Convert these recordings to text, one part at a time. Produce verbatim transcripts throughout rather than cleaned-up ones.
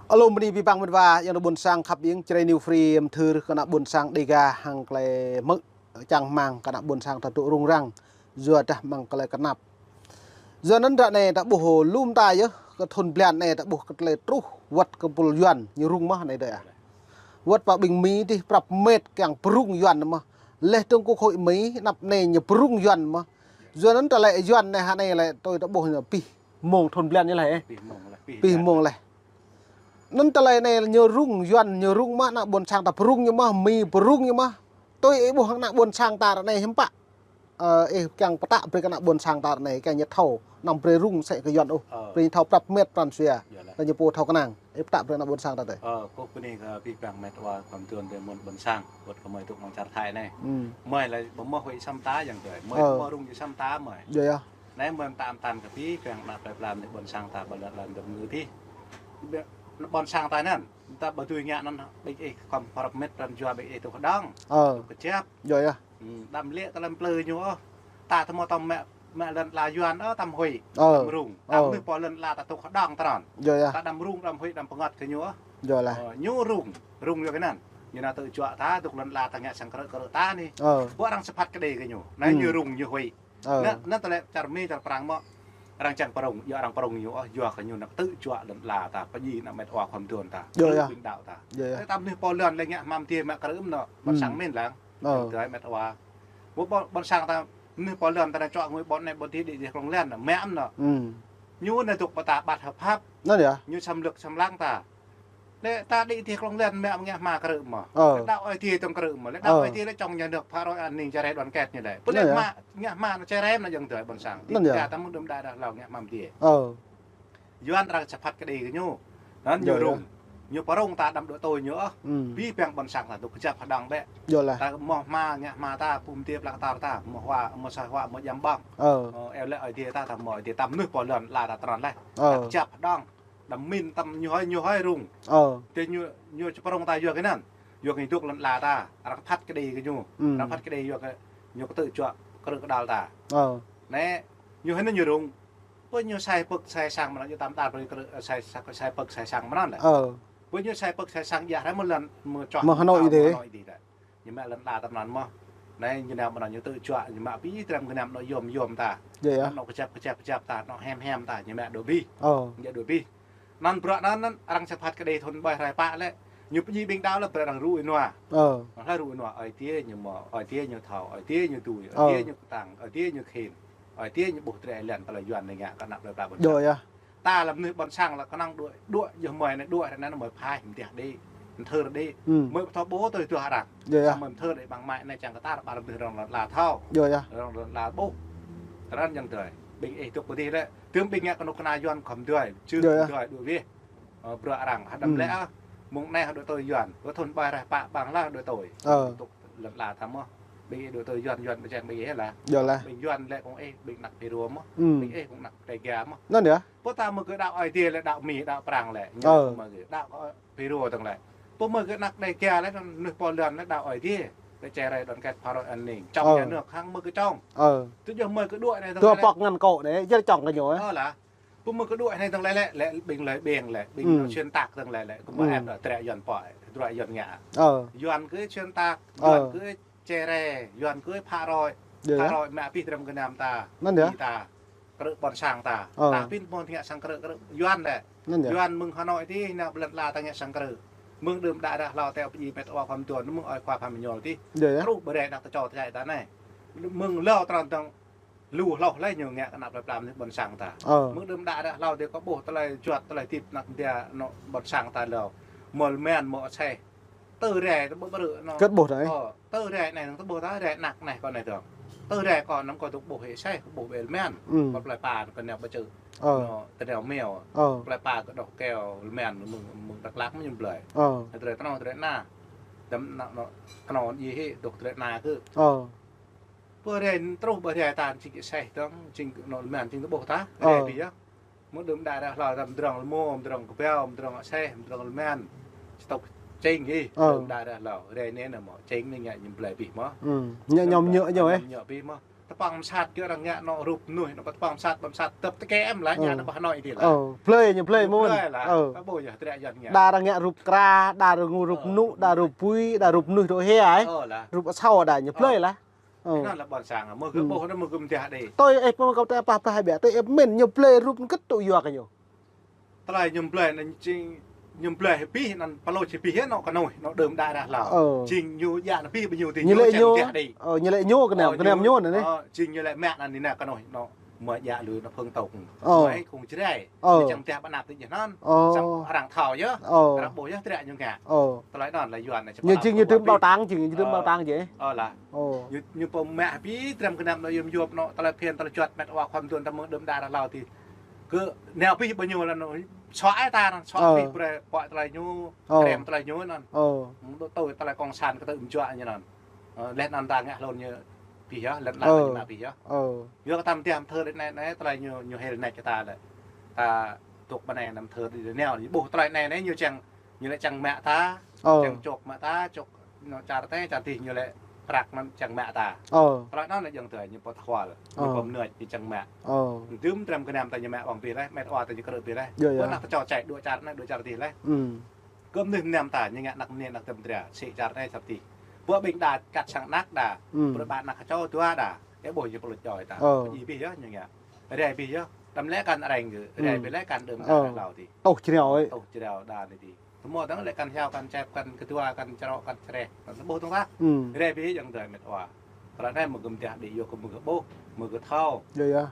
Alum bơni abih bang met wa, yang ană ƀôn sang khăp ing, Jrai New Free, mơthưr kơ ană ƀôn sang Dêga hăng tơlơi hmư̆ čang rơmang kơ ană ƀôn sang ta dŏ rŭng răng, yua dah mơ̆ng tơlơi kơnap. Yua anŭn ră anai ta ƀuh lŏm ta yơh, kơ thun blan anai ta ƀuh kơ tơlơi truh wơ̆t kơ pul Yuan ñu rŭng mơ̆n anai dơi ah. Wơ̆t pơ ƀing Mi dih prăp met kiăng pơrŭng Yuan mơ̆n. Leh tơ̆ng kơ khối Mi, anăp anai ñu pơrŭng Yuan mơ̆n. Yua anŭn tơlơi Yuan anai hă anai lĕ tui ta ƀuh ñu pih mông thun blan ñu leh, eh. Pih mông leh, pih mông leh. Anŭn tơlơi anai ñu rŭng, Yuan ñu rŭng mơ̆n, ană ƀôn sang ta pơrŭng ñu mơ̆n, Mi pơrŭng ñu mơ̆n. Tui ih ƀuh ană ƀôn sang ta ră anai hiư̆m pă. Ơ, ih kiăng pơtă brơi kơ ană ƀôn sang ta ră anai, kiăng ñu thâo, anăm brơi rŭng sĕ kơ Yuan ôh. Ơ. Brơi ñu thâo prăp met pran jua. Yơh lĕ. Kiăng ñu pô thâo kơnang. Ih pơtă brơi ană ƀôn sang ta tơi. Ơ, kâo bơni kơ abih bang met wa khua mơduôn tơ mơ̆n ƀôn sang, wơ̆t kơ mơi dŏ mơ̆ng čar Thái anai. Hmm. Mơi lĕ ƀu mơ̆ huĭ săm ta yang dơi. Mơi ƀu mơ̆ rŭng djơ̆ săm ta mơi. Yơh, yơh. Anai mơ̆n tam tan kơ pih, kiăng ană plơi pla ană ƀôn sang ta ƀơi lŏn lăm dŏ ngư pih. Ƀôn sang ta anŭn, ta ƀu dưi ngă anŭn, ƀing ih khŏm prăp met pran jua ƀing ih tŭ kơđŏng. Ơ. Tŭ kơjăp. Yơh, yơh. Hmm, đăm lĕ tơlơi plư ñu ôh. Ta tơmŏ tơm mă, mă lŏn ala Yuan ôh, tơm huĭ, ơ, tơm rŭng. Ơ. Tơm mơnuih pô lŏn ala ta tŭ kơđŏng tơrŏn. Yơh, yơh. Ta đăm rŭng, đăm huĭ, đăm pơngăt kơ ñu ôh. Yơh lĕ. Ơ, ñu rŭng, rŭng yua kơ anŭn. Ñu nao tŭ juă ta, dŏ lŏn ala ta ngă sang krư̆ krư̆ ta anai. Ơ. Ƀu arăng sa phat kơđi kơ ñu. Anai ñu rŭng, ñu huĭ. Ơ. Anŭn, anŭn tơlơi čar Mi, čar Prang mơ̆. Arăng čang pơrŭng, yua arăng pơrŭng ñu ôh, yua kơ ñu nao tŭ juă lŏn ala ta, pơjing ană met wa khua mơduôn ta. Yơh, yơh. Ƀing đaŏ ta. Yơh, yơh. Tơdah mơnuih pô lŏn lĕ ngă hmam dih mă krư̆ mơ̆n, ƀôn sang min lăng. Ơ. Tơlơi met wa. Ƀu ƀôn, ƀôn sang ta, mơnuih pô lŏn ta nao čuă ngui ƀôn anai ƀôn dih đĭ dih klŏng lăn, mă mơ̆n. Hmm. Ñu anai dŏ pơtă ƀăt hơp hăp. Anŭn yơh. Ñu săm lơ̆k săm lăng ta. Lĕ ta đĭ dih klŏng lăn mă ngă hmam krư̆ mơ̆n. Ơ. Lĕ đaŏ Aê Diê tơ̆ng krư̆ mơ̆n. Lĕ đaŏ, ơ, Aê Diê lĕ čŏng nhà nước phá rối an ninh, chia rẽ đoàn kết ñu lĕ. Pơ lĕ anŭn yơh. Mă, ngă hmam anŭn chia rẽ anŭn yang dơi ƀôn sang. Anŭn yơh. Dih ta tơmŭt đưm đă đah hlâo ngă hmam dih. Ơ. Yuan arăng sa phat kơđi kơ ñu. Anŭn ñu rŭng. Yơh. Ñu pơrŭng ta đăm dŏ tui ñu ôh. Hmm. Abih bang ƀôn sang ta dŏ kơjăp hơđong bĕ. Yơh lĕ. Ta mơ̆ hmam ngă hmam ta, pum dih plak tar ta, mơ̆ hua, mơ̆ sa hua, mơ̆ jăm ƀơ̆ng. Ơ. Ơ, eo lĕ Aê Diê ta, ta mơ̆ Aê Diê ta mơnuih pô lŏn ala ta tơrŏn leh. Ơ. Ta kơjăp hơđong. Đăm min tơm ñu hơi, ñu hơi rŭng. Ơ. Tơ ñu, ñu či pơrŭng ta yua kơ anŭn. Yua kơ ñu dŏ lŏn ala ta. Arăng phat kơđi kơ ñu. Hmm. Arăng phat kơđi yua kơ ñu kơ tŭ juă krư̆ kơđal ta. Ơ. Anai, ñu hơi anŭn ñu rŭng. Pơ ñu sai pơ̆k sai sang mơ̆n, ñu tam ta pơ krư̆ sai, sai, sai pơ̆k sai sang mơ̆n lĕ. Ơ. Pơ ñu sai pơ̆k sai sang jah rai mơ̆ lŏn, mơ̆ čuă mơ̆ Hà Nội mơ̆ dih. Hà Nội dih lĕ. Ñu mă lŏn ala ta mơ̆n mơ̆n. Anai, ñu nao mơ̆n ñu tŭ juă, ñu mă abih tram gơnam anŏ yôm yôm ta. Yơh, yơh. Anŏ kơjăp, kơjăp, kơjăp ta, anŏ hem, hem ta, ñu mă dŏ abih. Ơ. Ñu dŏ abih. Anŭn bruă anŭn, anŭn arăng sa phat kơđi thun ƀơi rai pă lĕ. Ñu pơjing ƀing đaŏ lĕ brơi arăng rŭ ih nua. Ơ. Arăng rŭ ih nua, Aê Diê ñu mơ̆, Aê Diê ñu thâo, Aê Diê ñu dưi, Aê Diê ñu kơtang, Aê Diê ñu khĭn. Aê Diê ñu ƀuh drơi lăn tơlơi Yuan anai ngă kơ ană plơi pla ƀôn sang. Yơh, yơh. Ta lăm mơnuih ƀôn sang lĕ kơnơ̆ng đuaĭ, đuaĭ yơh mơi anai, đuaĭ ră anai mơi phai mơdiah đĭ, mơthưr đĭ. Hmm. Mơi pơtô ƀu tui tuh arăng. Yơh, yơh. Samơ̆ mơthưr đĭ ƀăng mă anai čang kơ ta ră ƀar mơnuih rŏng lŏn ala thâo. Yơh, yơh. Rŏng lŏn ala ƀuh. Tơrăn yang dơi. Ƀing ih dŏ pơ dih lĕ. Tơm ƀing ngă kơnuk kơna Yuan khŏm dơi. Čư̆, ơ, dơi đuaĭ wih. Ơ, bruă arăng. Hơđăm lĕ ah. Mơ̆ng anai hơđuaĭ tui Yuan. Ơ thun ƀơi rai pă ƀăng lah đuaĭ tui. Ơ. Tŭ lŏn ala ta mơ̆n. Ƀing ih đuaĭ tui Yuan, Yuan pơčeng ƀing ih lah. Yơh lah. Ƀing Yuan lĕ kông ih, ƀing anăk Phi Rô mơ̆n. Hmm. Ƀing ih kông anăk Dêga mơ̆n. Anŭn yơh. Pơ ta mơ̆ kơ đaŏ Aê Diê lĕ đaŏ Mi, đaŏ Prang lĕ. Ñu mơ̆ kơ đaŏ kơ Phi Rô tơ̆ng lĕ. Pơ mơi kơ anăk Dêga lĕ, mơnuih pô lŏn lĕ đaŏ Aê Diê. Lĕ chia rẽ đoàn kết phá rối an ninh. Čŏng nhà nước hăng mơi kơ čŏng. Ơ. Tơ yơh mơi kơ đuaĭ anai tơ̆ng lĕ. Tơ pŏk ngăn kô̆ anai, jĕ čŏng kơ ñu, ơ. Ơ lah. Pơ mơi kơ đuaĭ anai tơ̆ng lĕ lĕ, lĕ ƀing lĕ ƀing lĕ, ƀing nao xuyên tạc tơ̆ng lĕ lĕ. Kơ mơi ĕp đuaĭ drơi Yuan pô, drơi Yuan ngă. Ơ. Yuan kơ xuyên tạc, Yuan kơ chia rẽ, Yuan kơ phá rối. Yơh, yơh. Phá rối mă abih tram gơnam ta. Anŭn yơh. Ih ta. Krư̆ ƀôn sang ta. Ơ. Ta pin mơ̆n ngă sang krư̆, krư̆ Yuan lĕ. Anŭn yơh. Yuan mơ̆ng Hà Nội dih nao ƀơi lŏn ala ta ngă sang krư̆. Mơ̆ng đưm đă đah hlâo tơ pơjing met wa khua mơduôn, mơ̆ng ơi khua Phan Minh Yol dih. Yơh, yơh. Truh ƀơi rai anăk tơčô tơčai ta anai. Mơ̆ng hlâo tơrăn tơ̆ng lu hlâo lĕ ñu ngă kơ ană plơi pla mơnuih ƀôn sang ta. Ơ. Mơ̆ng đưm đă đah hlâo dih kơ ƀuh tơlơi juăt tơlơi tip anăk mơnuih anŏ ƀôn sang ta hlâo. Mơ̆ lơmen mơ̆ aseh. Tơ rai tơ ƀu brư̆ anŏ. Kơ ƀuh anai. Ơ, tơ rai anai tơ ƀuh ta rai anăk anai kơ anai tơ̆ng. Tơ rai kơ anăm kơ tŭ ƀuh hĭ aseh, kơ ƀuh ƀĕ lơmen. Hmm. Kơ plơi pla kơ anai ƀu čư̆. Ơ. Anŏ tơnao meo. Ơ. Plơi pla kơ đŏh keo lơmen mơ̆ng, mơ̆ng Dak Lak mơ̆ ñu blơi. Ơ. Tơrai tơnao tơrai na. Đăm anŏ, anŏ, anŏ djai hĭ dŏ tơrai na kơ. Ơ. Pơ rai truh ƀơi rai ta čing aseh tơ̆ng, čing anŏ lơmen čing tơ ƀuh ta. Rai ƀiă. Mơ̆ng đưm đă đah hlâo ta mơdrŏng lơmô, mơdrŏng kơbao, mơdrŏng aseh, mơdrŏng lơmen. Čơtŏk čing hĭ. Ơ. Đưm đă đah hlâo. Rai anai nao mơ̆ čing anai ngă ñu blơi abih mơ̆n. Hmm. Ñu ñŏm ñu ñu, ơ, ơ. Ñŏm ñu abih mơ̆n. Ta Păng sat kơ arăng ngă anŏ rup mơnuih, anŏ păng sat, păng sat tơp tơkĕ em lah, ñu anŏ păng anŏ ih tih lah. Ơ, plơi, ñu plơi mơ̆n. Plơi lah. Ơ. Kơ ƀuh yơh, triă yuan ngă. Đa arăng ngă rup kra, đa arăng ngă rup mơnŭ, đa rup bui, đa rup mơnuih dŏ hia ai. Ơ lah. Rup asâo đa ñu plơi lah. Ơ. Anŭn lah ƀôn sang, mơ̆ kơ ƀuh anŭn mơ̆ kơ mơ̆n tih đih. Tui ih pơmơ̆ kơ tơpă pă hĭ biă, tui ih mĭn ñu plơi rup kơ tŭ yua kơ ñu. Tơlơi ñu plơi anŭn jing ñu plơi hĭ pih anŭn pơlôč hĭ pih anŏ kơnuih, anŏ đưm đă rah hlâo. Ơ. Jing ñu djă anŭn pih ƀing ñu tih ñu lĕ ñu, ơ, ñu lĕ ñu kơnam, kơnam ñu anŭn anai. Ơ, jing ñu lĕ mă anŭn anai kơnuih anŏ mơ̆ djă lui anŏ phung tŏk. Ơ. Mơ̆ kông Jrai. Ơ. Ñu čang teh pơnăp tih ñu anŭn. Ơ. Samơ̆ arăng thâo yơh. Ơ. Arăng ƀuh yơh triă ñu ngă. Ơ. Tơlơi anŭn lah yuan anai. Ñu jing ñu dưm ƀâo tăng, jing ñu dưm ƀâo tăng jĕ. Ơ lah. Ơ. Ñu, ñu pơmă hĭ pih tram kơnam anŏ yôm yôm anŏ tơlơi phiăn tơlơi juăt met wa khua mơduôn ta mơ̆ng đưm đă rah hlâo tih. Kơ nao pih ƀing ñu lah anŭn, suaih ta anŭn, suaih pih brơi pơhiăp tơlơi ñu, rem tơlơi ñu anŭn. Mơ̆ng tui tơlơi kông san kơ tơm juă ñu anŭn. Ơ, lĕ anŭn ta ngă hlŭn ñu pih yơh, lĕ anŭn ta ngă pih yơh. Yua kơ ta mơ̆ng tih mơthơ đih anai, anai tơlơi ñu, ñu hil anai kơ ta lĕ. Ta tŭk ƀơi anai anŭn mơthơ đih nao, ƀuh tơlơi anai anai ñu čang Ñu lĕ čang mă ta, čang čŏk mă ta, čŏk anŏ čar teh, čar tih ñu lĕ prăk anŭn čang mă ta. Prăk anŭn lĕ jing tui ñu pơthual, ñu pơmơnuč, ñu čang mă. Dưm tram kơnam ta ñu mă ƀơ̆ng pih laih, met wa ta ñu krư̆ pih laih. Pơ anăk ta čô čai dua čar anai, dua čar tih laih. Kơ mơnuih mơnam ta, ñu ngă anăk mơnuih anăk tơm dra, sĭ čar anai čar tih. Pơ ƀing đa kăt sang anăk đa, pơ ƀă anăk čô dua đa, ih ƀuh ñu pơlŭč djai ta. Pơjing pih yơh ñu ngă. Rai pih yơh, đăm lĕ kăn arăng gơ̆, rai pih lĕ kăn đưm đă rah hlâo tih. Tŏh jrao ơi. Tŏh jrao đa anai tih. Tơmô dơ̆ng lĕ kăn hiao, kăn čep, kăn kơdua, kăn črŏ, kăn čreh. Kăn tơƀuh tŏng tah. Rai pih jing tui met wa. Tơlơi anai mơ̆ kơ mơ̆ng tih đih yua kơ mơ̆ kơ ƀuh, mơ̆ kơ thâo.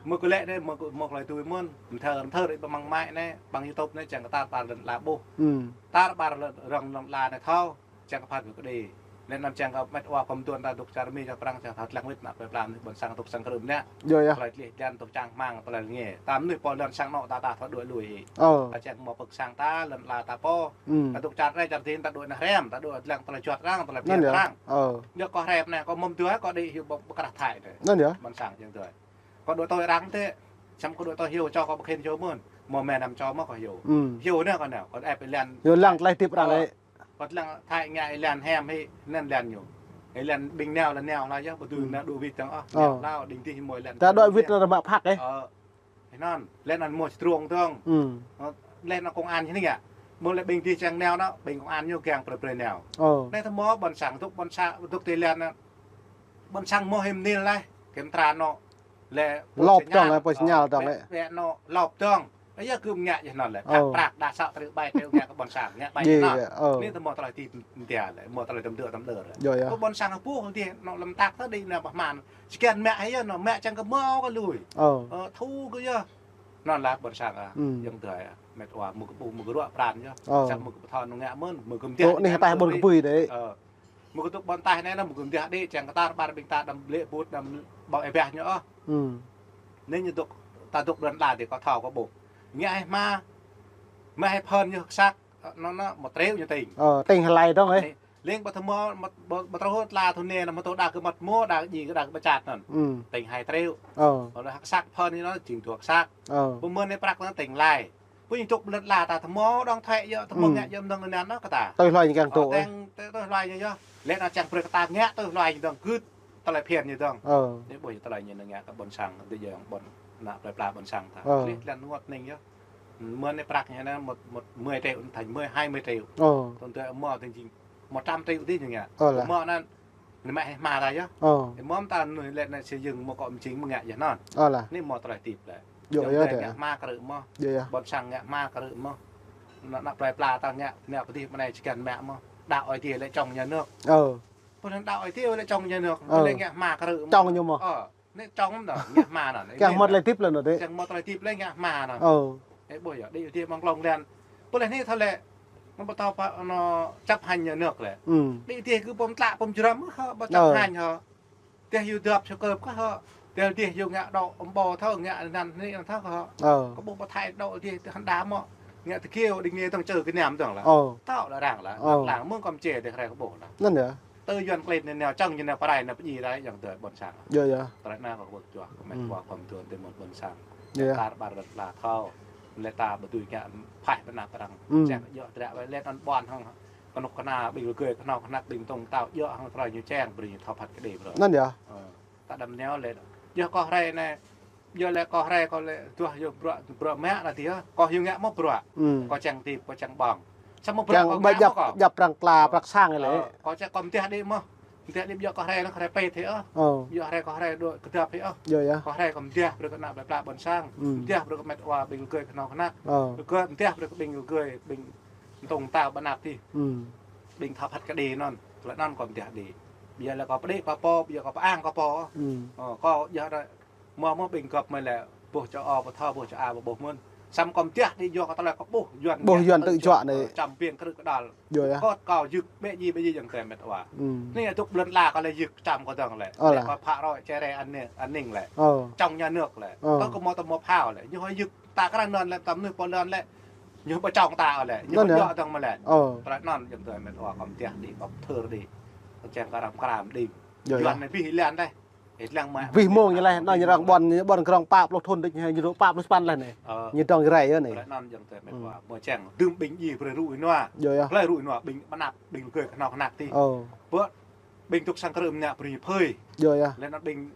Mơ̆ kơ lĕ anai, mơ̆ kơ, mơ̆ kơ tui mơ̆n. Mơ̆ng thơ, mơ̆ng thơ đih ƀơ̆ng mai anai, ƀơ̆ng YouTube anai čang kơ tar ƀar lŏn ala ƀuh. Tar ƀar lŏn, rŏng lŏn ala anai thâo. Čang kơ phat kơ kơđi. Lĕ anŭn čang kơ met wa khua mơduôn ta dŏ čar Mi čar Prăng čang thâo lăng wĭt anăp plơi pla mơnuih ƀôn sang tŏk sang krư̆ mơnă. Tơlơi tlih jăn tŏk čang hmang tơlơi rơngiă. Ta mơnuih pô lŏn sang anŏ ta ta thâo đuaĭ lui hĭ. Ta čang mơ̆ pơ̆k sang ta lŏn ala ta pô. Ta dŏ čar anai čar tih ta đuaĭ anăp rem, ta đuaĭ lăng tơlơi juăt arăng, tơlơi phiăn arăng. Yua kơ rem anai, kơ mơ̆ng tui kơ đĭ hyu ƀơ̆, ƀơ̆ krah thai anai. Ƀôn sang jing tui. Kơ đuaĭ tui arăng tih, samơ̆ kơ đuaĭ tui hyu čô kơ ƀơ̆ khĭn hyu mơ̆n. Mơ̆ mơnam čô mơ̆ kơ hyu. Hyu anai kơ nao, kơ ĕp ih lăng. Hyu lăng tơlơi tip arăng lĕ. Kơ lăng thai ngă ih lăng hem hĭ, anŭn lăng ñu. Ih lăng ƀing nao lăng nao lah yơh, ƀu dưi nao đu wĭt dơ̆ng ôh. Nao hlâo, ƀing dih mơ̆ lăng. Ta đuaĭ wĭt anŭn mă phak ih. Ơ. Anŭn, lĕ anŭn mơ̆ strong dơ̆ng. Ơ, lĕ anŭn kông an čih anai ngă. Mơ̆ lĕ ƀing dih čang nao anŭn, ƀing kông an ñu kiăng brơi brơi nao. Anai tơmô ƀôn sang dŏ, ƀôn sang dŏ tih lăng anŭn. Ƀôn sang mơ̆ hĭm nil laih, kơm tra anŏ. Lĕ lop dơ̆ng, lĕ pô signal dơ̆ng lĕ. Lĕ anŏ lop dơ̆ng. Ơ yơh kơ ngă jih anŭn lĕ. Prăk, prăk, đa sŏ triu ƀai triu ngă kơ ƀôn sang, ngă ƀai anŭn. Anai tơmô tơlơi tih mơ̆ng tih lĕ, mơ̆ tơlơi tơm dơ̆ tơm dơ̆ lĕ. Kơ ƀôn sang ƀuh tih anŏ lăm tak tơ đĭ anai pơhmăn. Čơkăn mă hĭ yơh anŭn, mă čang kơ mơ̆ kơ lui. Ơ, thu kơ yơh. Anŭn lah ƀôn sang ah, jing tui ah, met wa mơ̆ kơ ƀuh, mơ̆ kơ ruă pran yơh. Čang mơ̆ kơ pơthâo anŭn ngă mơ̆n, mơ̆ kơ mơ̆ tih. Tŏ anai hơtai ƀôn kơ pui đih. Mơ̆ kơ dŏ ƀôn taih anai, mơ̆ kơ mơ̆ tih đih, čang kơ tar ƀar ƀing ta đăm lĕ ƀut, đăm ƀơ̆ng ih ƀah ñu ôh. Anai ñu dŏ, ta dŏ lŏn ala tih kơ thâo kơ ƀuh. Ngă hĭ hma, mă hĭ phơn ñu kơsăk, anŭn anŭn, mơ̆ triu ñu tĭng. Ơ, tĭng hlai dơ̆ng ih. Leng ƀu tơmô, ƀu, ƀu truh tla thŭn anai, mơ̆ tŏ đa kơ mơ̆t mơ̆, đa kơ djai kơ đa kơ pơčat anŭn. Tĭng hai triu. Ơ. Kơsăk phơn ñu anŭn, jing dua kơsăk. Pơmơ̆n anai prăk anŭn tĭng hlai. Pô ñu dŏ lŏn ala ta tơmô dŏng thuê yơh, tơmô ngă yơh mơ̆ng anŭn anŭn kơ ta. Tui hloi ñu kiăng dŏ. Ơ, teng, tui, tui hloi ñu yơh. Lĕ anŭn čang brơi kơ ta ngă tui hloi ñu dơ̆ng gưt, tơlơi phiăn ñu dơ̆ng. Anai ƀuh tơlơi ñu ngă kơ ƀôn sang, tui yơh ƀôn, anăp plơi pla ƀôn sang ta. Lĕ lăng ngŏt ning yơh. Mơ̆n anai prăk ñu anŭn một, một mười triệu thành mười, hai mươi triệu. Tơl tui mơ̆ tơl jing một trăm triệu tih ñu ngă. Mơ̆ anŭn Anai mă hĭ hma ta yơh. Ơ. Ih mơ̆ ta anai lĕ anai xây dựng mơ̆ kơ mơjing mơ̆ ngă yơh anŭn. Ơ lah. Anai mơ̆ tơlơi tip lĕ. Yơh, yơh, yơh. Ngă hma krư̆ mơ̆. Yơh, yơh. Ƀôn sang ngă hma krư̆ mơ̆. Anăp, anăp plơi pla ta ngă, ngă pơdih mơ̆ anai čơkăn mă mơ̆. Đa ơi adih lĕ čŏng nhà nước. Ơ. Pô anŭn đa ơi adih lĕ čŏng nhà nước. Ơ. Lĕ ngă hma krư̆ mơ̆. Čŏng ñu mơ̆. Ơ. Anai čŏng anŭn, ngă hma anŭn. Kiăng mơ̆ tơlơi tip lĕ anŭn đih. Kiăng mơ̆ tơlơi tip lĕ ngă hma anŭn. Ơ. Ih ƀuh yơh, đĭ adih mơ̆ng klŏng lĕ. Pô lĕ anai thâo lĕ. Mơ̆ ƀu thâo pơ anŏ chấp hành nhà nước lĕ. Đĭ adih kơ pơm tlă pơm jrăm hă, ƀu chấp hành hă. Teh yua dăp sơ kơp kơ hă. Teh adih yua ngă dŏ ƀu thâo ngă anŭn anai anŭn thâo hă. Kơ ƀuh pơthai dŏ adih tơ hăn đa mơ̆. Ngă tơkiêu đing anai tơ̆ng čơ kơ anăm dơ̆ng lah. Tŏ lah arăng lah. Lăng mơ̆ng kơm čê teh rai kơ ƀuh lah. Anŭn yơh. Tơ yuan klin anai nao čŏng ñu nao pơrai nao pơdjai rai yang tơ ƀôn sang. Yơh, yơh. Tơlơi anai kơ ƀuh čuah kơ met wa khua mơduôn tơ mơ̆n ƀôn sang. Yơh. Tar ƀar lŏn ala thâo. Lĕ ta ƀu dưi ngă phaih pơ anăp arăng. Čang djơ̆ tơdră wai lĕ anŭn ƀuăn hăng kơnuk kơna ƀing rơgơi kơnuk kơna ƀing tŏng tao djơ̆ hăng tơlơi ñu čang brơi ñu thâo phat kơđi brơi. Anŭn yơh. Ta đăm nao lĕ Yua kâo rai anai, yua lĕ kâo rai kâo lĕ duah yua bruă, bruă mă anai tih yơh. Kâo hyu ngă mơ̆ bruă. Hmm. Kâo čang tip, kâo čang ƀơ̆ng. Samơ̆ bruă kâo ngă mơ̆ kâo. Čang ƀai djŏp, djŏp prang kla, prang sang lĕ. Ơ, kâo čang kâo mơdah đĭ mơ̆. Mơdah đĭ yua kâo rai anai kâo rai pet hĭ ôh. Ơ. Yua rai kâo rai dŏ kơdŏp hĭ ôh. Yua yơh. Kâo rai kâo mơdah brơi kơ ană plơi pla ƀôn sang. Hmm. Mơdah brơi kơ met wa ƀing rơgơi kơhnâo kơhnăk. Ơ. Rơgơi mơdah brơi kơ ƀing rơgơi ƀing mơtông tao ƀơi anăp tih. Hmm. Ƀing thâo phat kơđi anŭn, tơlơi anŭn kâo mơdah đĭ. Ƀiă lĕ kâo pơđĭ kâo pô, ƀiă kâo pơang kâo pô. Hmm. Ơ, kâo djơ̆ ră, mơ̆ mơ̆ ƀing gơp mơi lĕ, ƀuh čô ơ, ƀuh thâo, ƀuh čô a, ƀuh ƀuh mơ̆n. Samơ̆ kâo mơdah đĭ yua kâo tơlơi kâo ƀuh Yuan. Ƀuh Yuan tơ̆ juă anai. Ơ, čăm piêng krư̆ kơđăl. Yua yơh. Kâo, kâo yưk ƀĕ ji ƀĕ ji yang tơlơi met wa. Hmm. Anai tŭk ƀlŏn la kâo lĕ yưk čăm kâo dơ̆ng lĕ. Ơ lĕ. Kâo phă roi čere an ninh, an ninh lĕ. Ơ. Čŏng nhà nước lĕ. Ơ. Kâo kơ mơ̆ tơmơ̆ phao lĕ. Ñu hơi yưk ta kơ anŭn lĕ, tơm nuih pô lŏn lĕ. Ñu ƀu čŏng ta lĕ, ñu anŭn yơh. Djŏ dơ̆ng mơ̆ lĕ. Ơ. Tơlơi anŭn yang tơlơi met wa kâo mơdah đĭ, kâo pơthâo đĭ. Kâo čang kơ răm kram đĭ. Yơh, Yuan yơh. Anai ƀing lĕ anai. Ih lăng mă. Ƀing mơ̆ng ñu lĕ, anai ñu răng ƀôn, ƀôn krong pă pluh thŭn đĭ, ñu dŏ pă pluh sapăn lĕ anai. Ơ. Ñu dŏng rai yơh anai. Tơlơi anŭn yang tơlơi met wa. Hmm. Mơ̆ čang, dưm ƀing ih brơi rŭ ih nua. Yơh, yơh. Brơi rŭ ih nua, ƀing mơnăp, ƀing rơgơi kơhnâo kơhnăk tih. Ơ. Ƀơi ƀing tŭk sang krư̆ mơnă brơi ñu phơi. Yơh, yơh. Lĕ anŭn ƀing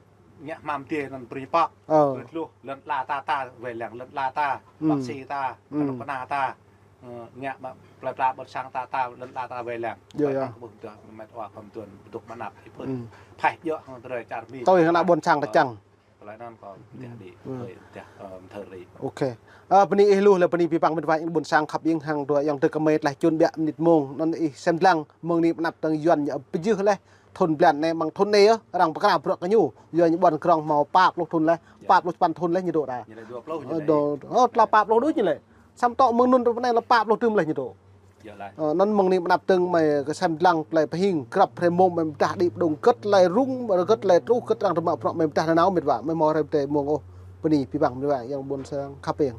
ngă hmam tih anŭn brơi ñu pŏk. Ơ. Brơi tluh, lŏn la ta ta, wai lăng lŏn la ta, hmm, bác sĩ ta, hmm, kơnuk kơna ta. Ơ, ngă mă plơi pla ƀôn sang ta ta, lŏn la ta wai lăng. Yơh, yơh. Kâo ƀuh tơlơi met wa kâo mơ̆ tuan, ƀu dŏ mơnăp ih phơi. Hmm. Phaih djơ̆ hăng tơlơi čar Mi. Tui hăng ană ƀôn sang ta čang. Tơlơi anŭn kâo mơdah đĭ, hmm, hơi mơdah, ơ, mơthâo đĭ. Ok. Ơ, bơni ih lu lĕ bơni abih bang met wa ƀôn sang khăp ing hăng dua yang tơ kơmơi tơlơi čun ƀiă mơnit mông. Anŭn ih sem lăng mơ̆ng anai mơnăp tơ̆ng Yuan ñu pơjưh lĕ. Thŭn blan anai mơ̆ng thŭn anai yơh, arăng pơkra bruă kơ ñu. Yua ñu ƀôn krong hmâo pă pluh thŭn lĕ, yơh, pă pluh sapăn thŭn lĕ ñu dŏ ta. Ñu lĕ dua pluh, ơ, ñu lĕ. Dua, ơ, tơlơi pă pluh đôč ñu lĕ. Samơ̆ tŏ mơ̆ng anŭn tơ anai lĕ pă pluh tơm lĕ ñu dŏ. Yơh lah. Ơ, anŭn mơ̆ng anai mơnăp tơ̆ng mơi kơ sem lăng tơlơi pơhing, grăp hrĕ mông mơi mơdah đĭ pơdŏng gơ̆t tơlơi rŭng, gơ̆t tơlơi truh, gơ̆t arăng tơmă bruă mơi mơdah nanao met wa, mơi hmâo hrĕ tơlơi mông ôh, bơni abih bang met wa yang ƀôn sang khăp ing.